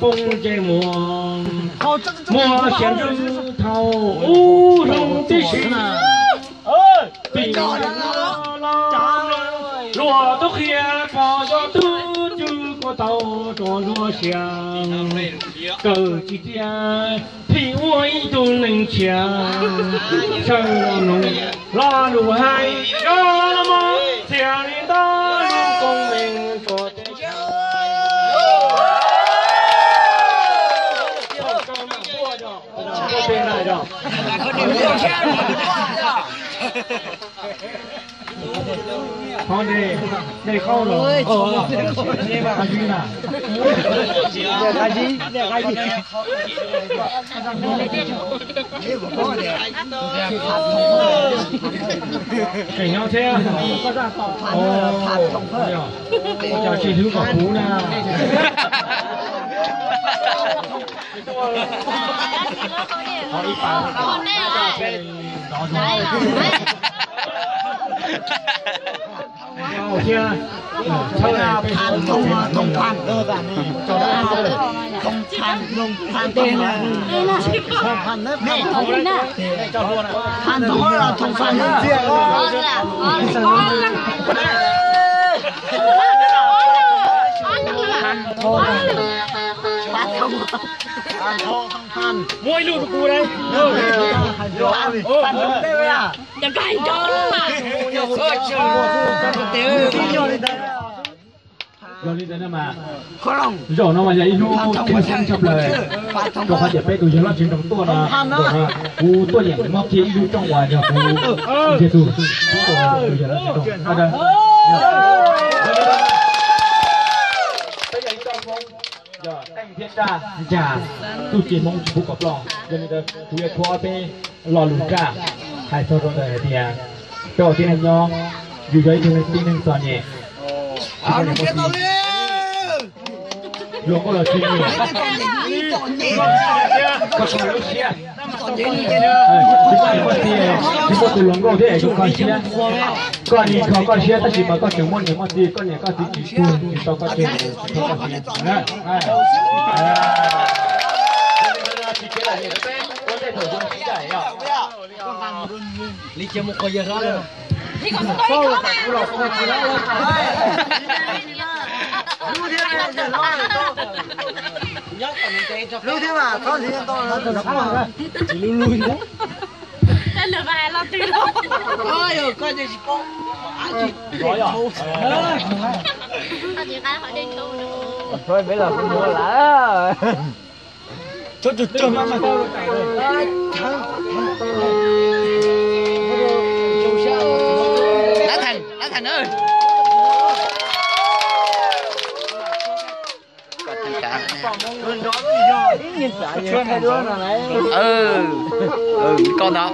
Koob ntsej muag, muaj xiav ntsws thaum ub hlub tib si. Tim los luag tub qhia pom zos tub cw kuj tau rua luag sia. Kawm tsis tiag phim ua ib tug neeg tshiab, sawv los mloog lo lus hais, cov los mloog txhia li ntawd lub koob meej tuaj. Qhov nej, nej qaub los, qab zib na. Tseem nyob thiab. Ua cas tsis hlub kom kuv na. Muab ib lub rau kuv na. Yog li ntawd no mas, zaum no mas yog ib hnub tseem ceeb tshaj plaws, rau qhov tias peb tus yawg loj tsis nroo tuaj no, zaum no kuv tuaj yeem muab kiag ib lub rooj uas yog kuv ntiag tug, kuv tus yawg loj tsis nroo. Peb yog ib tsoom Hmoob, yog teej thiab tsaj ntsag, txuj ci Hmoob tsis pub kom ploj. Yog li ntawd kuv yuav tshuab ob peb lo lus tsaj hais txog rau ntawm hais tias peb ua tib neeg nyob, yus yog ib tug tib neeg txom nyem, luag nkauj los tsis nyiam, koj tsis muaj lub siab, tsis muaj niam muaj txiv, tsis muaj tus hluas nkauj thiab es kho siab. Koj nim kho koj siab tab sis mas koj tseem muaj niam muaj txiv, koj niam koj txiv tsis tuag tsis tau koj tsev, tsis tau koj tsev. Li cia mus qhov yawg hlob. Lub thiab mas txhob ntsib tau. Lá Thành, Lá Thành ơi. Thành Cảng. Ừ, ừ, con đó.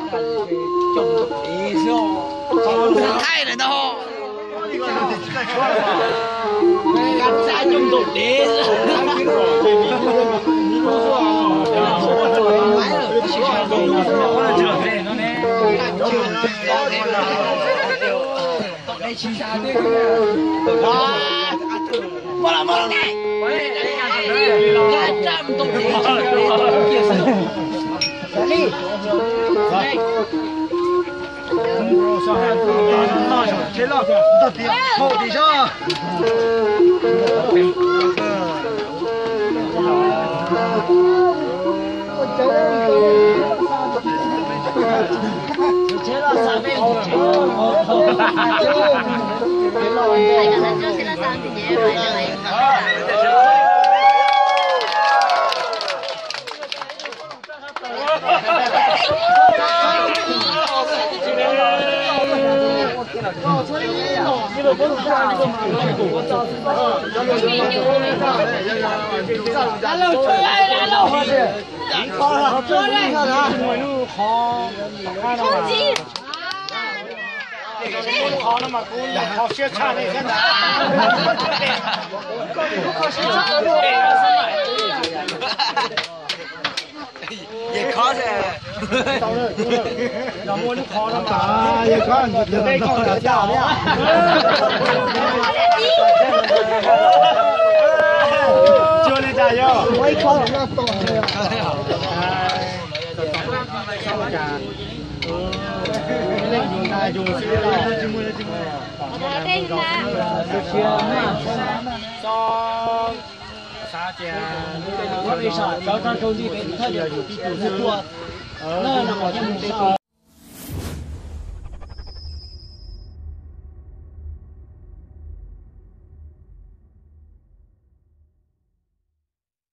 Thay rồi đó. Qhov no mas kuv kho siab tshaj nej thiab ntag. Yawg Khov, yawg Khov, yawg Khov, yawg Khov. Tsuas li cas yog?